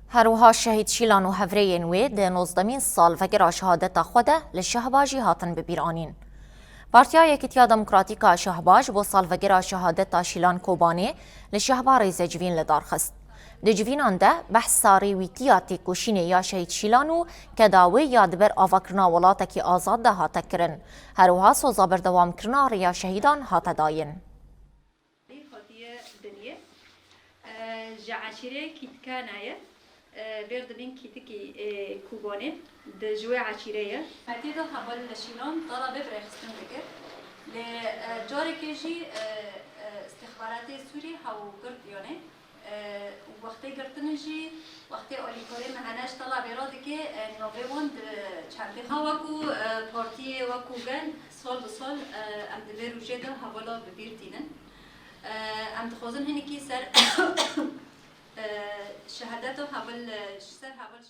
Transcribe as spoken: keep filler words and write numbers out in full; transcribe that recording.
Her wiha şehîd Şîlan û hevrêyên wê di nozdemîn salvegera şehadeta xwe de li Şehbajî hatin bibîranîn. Partiya Yekîtiya Demokratîk a Şehbaj bo salvegera şehadeta Şîlan Kobanê li Şehba rêzecivîn li dar xist. Di civînan de behsa rêwîtiya têkoşînê ya şehîd Şîlan û keda wê ya di ber avakirina welatekî azad de hate kirin. Her wiha soza berdewamkirina rêya şehîdan hate dayîn. Hatiye Deniye, e, ji eşîrê Kîtkana ye, e, bêr dibîn Kîtikî, e, Kûbanê, di ji wê eşîrê ye. Hetê de heval li Şîlan tala vê birêxistin dikir. Lê, e, carekê jî, e, e, istixbaratê Sûrî hew girt yanê. E, û wextê girtinê jî, wextê alîkarê me hene ji tala vê re dike, e, navê wan di çendê. Ha wekû, e, partiyê, wekû gel, sal bi sal, e, em di vê rojê de hevala bi bîr tînin. E, em dixwazin hinekî ser, e, şehadeta heval, e, ji ser heval